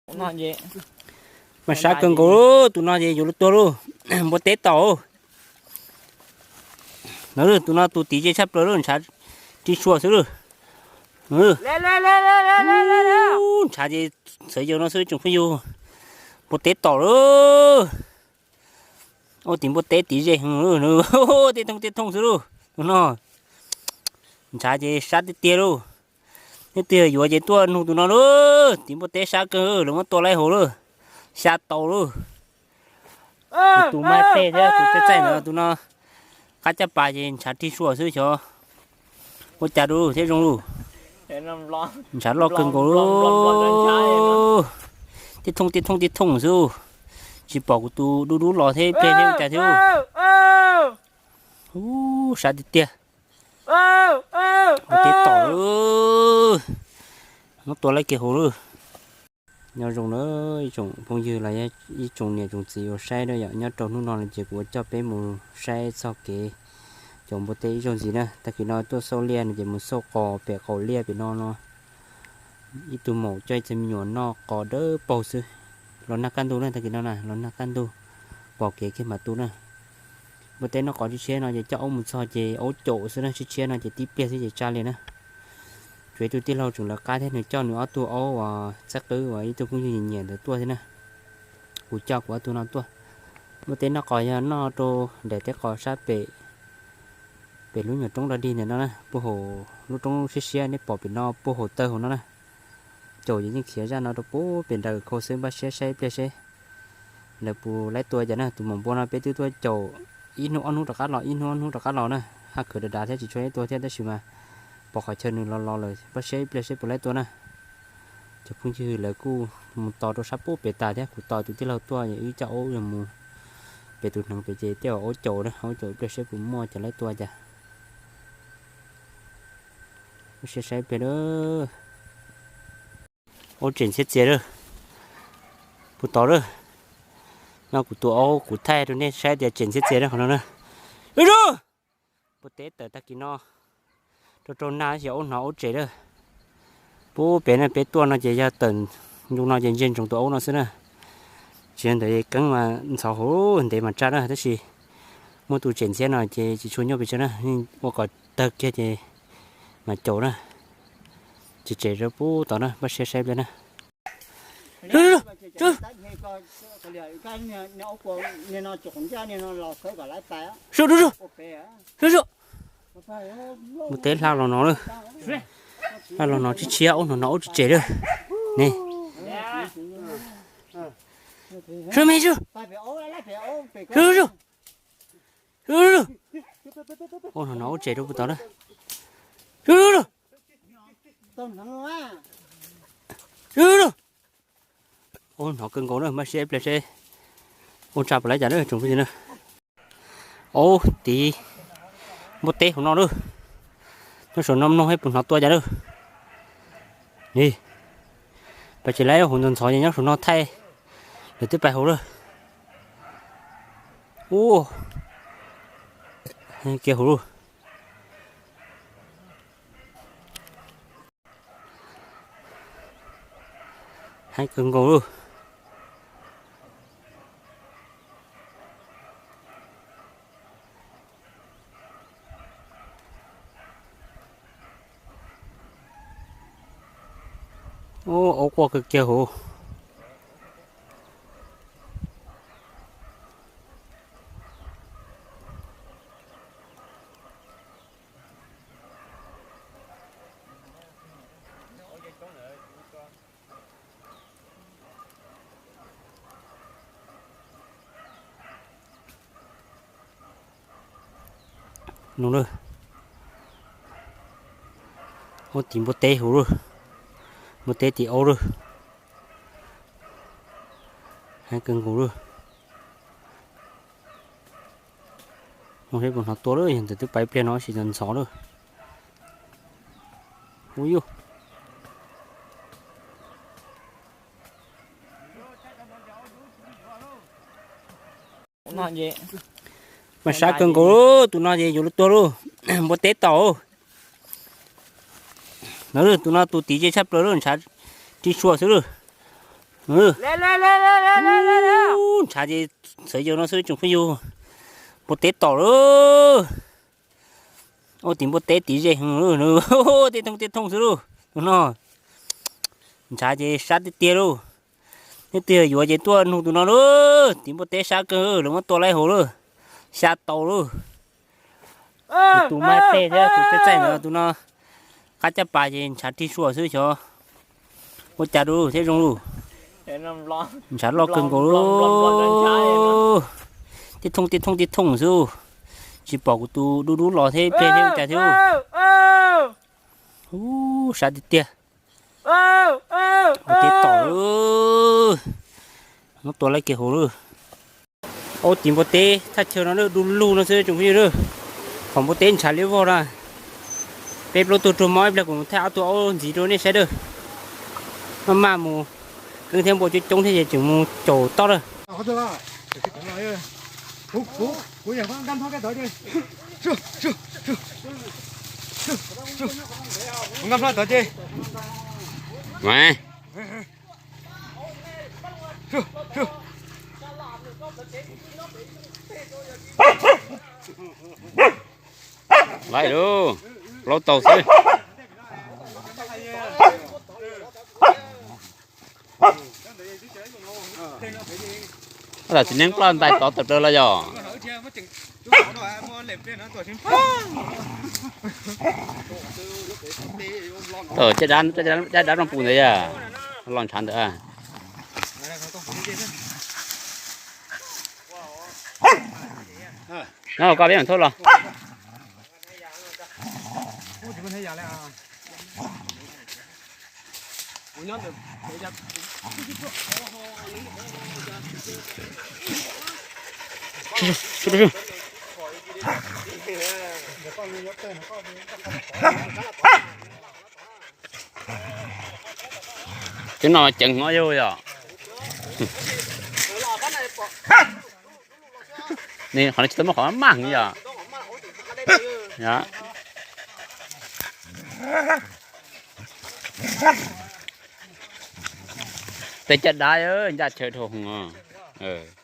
Mas sab kawg nkaus, tus no ces yuav luag tuag lauj. Npua teb tom. No tus no tus tiv ze tshaj plaws lauj, ntshav ri sua xwb lauj. Ntshav ces txhawv yawg no xwb tsoom phooj ywg. Npua teb tom lauj. Ua tiv npua teb tiv ze, tej thooj tej thooj xwb lauj. Tus no ntshav ces sab tiag tiag lauj. Neb twg yuav ces tuaj nug tus no lauj, tiv npua teb sab kawg, lawv muab tua laib hauv lauj. Xya tau lauj. Tus mas tej thiab tus txaij txaij ntawd, tus no qab caj pas ces ntshav rig sua xwb xyov ua cas dua thiab zoo lauj. Ntshav loj kawg nkaus lauj. Tej thooj tej thooj tej thooj xwb. Tsis pom kuv tus dub dub los thiab ib pliag thiab ua cas thiab. Ub, sab tiag tiag. Ua teb tom lauj. Muab tua laib kiag hauv lauj. Nyob zoo na ib tsoom phooj ywg los yog ib tsoom niam tsoom txiv uas saib na yom, nyob rau hnub no no ces kuv ua coj peb mus saib txog kev caum npua teb ib zaug ntxiv na. Tag kis no tuaj xauj liaj no ces mus xauj qos pem qaum liaj pem no no. Ib tug maum coj ib txhia me nyuam noj qos dawb paug xwb. Los nag kaj ntug na, tag kis no na los nag kaj ntug, pom kev kiag mas tu na. Npua teb noj qos tshiab tshiab no ces coj aub mus txog ces aub caum xwb na, tshiab tshiab no ces tib pliag xwb ces tsa li na. Tsuas ib tug tij laug tseem lawv qab thiab nws coj nws ob tug aub uas txaib qwb uas ib tug phooj ywg nyiam nyiam ntawd tuaj thiab na. Kuv coj kuv ob tug no tuaj. Npua teb noj qos yog noj rau daim teb qos sab pem, pem lub nyuag roob dog dig ntawm no na, puag hauv lub roob siab siab neb pom pem no puag hauv taw hauv no na. Caum ces yeej khiav zaj no rau puag pem nraws khau xwb, npaj siab saib ib pliag seb lawv puas laib tua cas na. Tus maum npua no peb twb tuaj caum ib hnub ob hnub rov qab los, ib hnub ob hnub rov qab los na, haj khwv dav dav thiab tsis tshua laib tua thiab, tab sis mas pom qhov chaw nws los los lawm, npaj siab ib pliag seb puas laib tua na. Cov phooj ywg lawv kuj mus tos rau sab puag pem tas thiab, kuv tos tus tij laug tuaj es wb coj aub yog mus pem tus hneev pem ces tej zaum aub caum na, aub caum ib pliag seb puas muaj cov laib tua cas. Wb saib saib ib pliag na. Aub tsem ntxhiab txias lawm. Puag tod lawm. No kuv tus aub kuv thaij rau nej saib tias tsem ntxhiab txias lawm qhov no na. Npua teb tawm tag kis no rau rau nag xyov aub hnov aub tsem lawm. Puag pem no peb tuaj no ces yog tawm ntu no ces ntsia ntsoov tus aub no xwb na. Tsis yog ntawd keeb mas ntxhov hauv ntev mas tsa na, tab sis muaj tus tsem ntxhiab no ces tsis tshua nyuaj pes tsawg na, ua kom tawg kiag ces mas caum na. Tsis tsem rau puag tod na, npaj siab saib pliag na. Npua teb hla los no lawm. Hla los no tshiab tshiab, aub hnov no aub tsis tsem lawm ne. Sub me sub. Sub sub. Aub hnov no aub tsem rau puag tod lawm. Sub sub. Sub sub. Aub hnov kawg nkaus na, npaj siab ib pliag seb ua tsa puas laib cas na tsoom phooj ywg na. Aub tiv npua teb hauv no lawm. Nyob saum no mloog seb puas hnov tua cas lawm. Ni, pab tsis laib hauv ntxhov ntxhov ces nyob saum no thaij, lawv twb pais hauv lawm. Ub, kiag hauv lawm. Heev kawg nkaus lawm. Ub, aub quaj kawg kiag hauv. No lawm. Aub tiv npua teb hauv lawm. Npua teb tiv aub lawm. Heev kawg nkaus lawm. Mus seb puas hnov tua lawm, yog ntawd twb pais pliag no tab sis ntxhov lawm. Ub yuj. Mas sab kawg nkaus, tus no ces yuav luag tuag lauj. Npua teb tom. No tus no tus tiv ze tshaj plaws lawm, ntshav ri sua xwb lawm. Ntshav ces txawv yawg no xwb tsoom phooj ywg. Npua teb tom lawm. Ua tim npua teb tim ze heev lawm, tej thooj tej thooj xwb lauj. Tus no ntshav ces sab tiag tiag lauj. Neb twg yuav ces tuaj nug tus no lauj, tim npua teb sab kawg, lawv muab tua laib hauv lawm. Xya tau lauj. Tus mas tej thiab tus txaij txaij ntawd, tus no qab caj pas ces ntshav rig sua xwb xyov ua cas lauj thiab zoo lauj. Ntshav loj kawg nkaus lauj. Tej thooj tej thooj tej thooj xwb. Tsis pom kuv tus dub dub los thiab ib pliag thiab ua cas thiab lauj. Ub, sab tiag tiag. Npua teb tom lawm. Muab tua laib kiag hauv lawm. Ua tim npua teb thaj chaw no du lug no xwb tsoom phooj ywg lauj. Qhov npua teb ntshav liab vog na. Peb plaub tug raug mob, ib pliag kuv mus thaij ob tug aub ntxiv rau nej saib dawb. Maj maj mus, keeb thiab npua coob coob thiab ces tseem mus caum toj lawm. Laib lauj, plaub tau xwb. Tam txiv neeb ploj ntais tod tawm plaws los yog. Caj dab, caj dab rooj pus ntawd yog los ntshav ntawd. No koj peb mam thauj los. Cov no ceev hov yog yom. Qhov no tsis tau muaj qhov maj heev yom. Tej caj dab ncaj chaw dhau heev os.